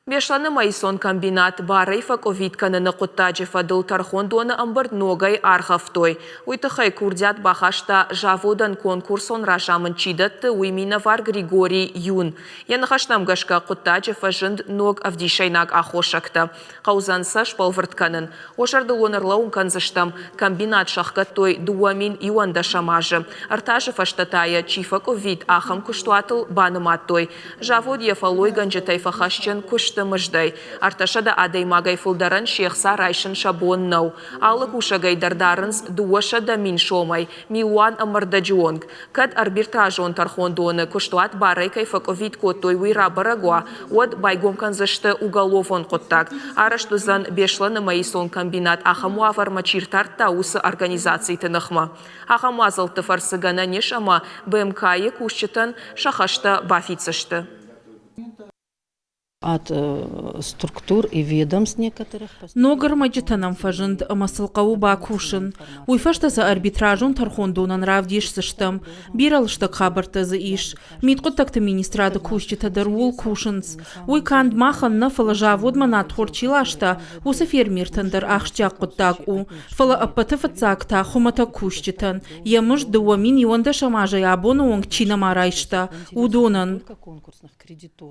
Беслӕны маисон комбинат барӕй фӕкъуыввитт кӕныны хъуыддаджы фӕдыл тӕрхондоны ӕмбырд ногӕй аргъӕвтой. Уый тыххӕй курдиат бахаста, заводӕн конкурсон разамынд чи дӕтты, уый минӕвар Григорий Юн. Йӕ ныхӕстӕм гӕсгӕ, хъуыддаджы фӕзынд ног ӕвдисӕйнаг аххосӕгтӕ. Хъӕудзӕн сӕ сбӕлвырд кӕнын. Уӕ зӕрдыл уын ӕрлӕууын кӕндзыстӕм, комбинат сӕхгӕдтой 2011 азы. Ӕртӕ азы фӕстӕ та йӕ чи фӕкъуыввитт, ахӕм куыстуатыл банымадтой. Завод йӕ фӕллойгӕнджытӕй фӕхӕсджын куысты мыздӕй. 300 адӕймагӕй фылдӕрӕн се хца райсын сӕ бон нӕу. Алы кусӕгӕй дӕр дарынц 200 000 сомӕй, милуан ӕмӕ рдӕджы онг. Кӕд арбитражон тӕрхондоны куыстуат барӕй кӕй фӕкъуыввитт кодтой, уый рабӕрӕг уа, уӕд байгом кӕндзысты уголовон хъуыддаг. Арӕзт уыдзӕн Беслӕны маисон комбинат ахӕм уавӕрмӕ чи ртардта, уыцы организациты ныхмӕ. Ахӕм мадзӕлтты фӕрцы гӕнӕн ис ӕмӕ БМК-йы кусджытӕн сӕ хӕстӕ бафиддзысты. От э, структур и ведомств некоторых. Ног ӕрмӕджытӕ нӕм фӕзынд ӕмӕ сыл хъӕуы бакусын. Уый фӕстӕ сӕ арбитражон тӕрхондонӕн равдисдзыстӕм. Бирӕ лыстӕг хабӕрттӕ дзы ис. Мидхъуыддӕгты министрады кусджытӕ дӕр ууыл кусынц. Уый канд махӕн нӕ, фӕлӕ заводмӕ надхор чи ласта, уыцы фермертӕн дӕр ахсджиаг хъуыддаг у. Фӕлӕ ӕппӕты фыццаг та хуымӕтӕг кусджытӕн, йӕ мызд 2011 азӕй абоны онг чи нӕма райста, уыдонӕн. Конкурсных кредиторов.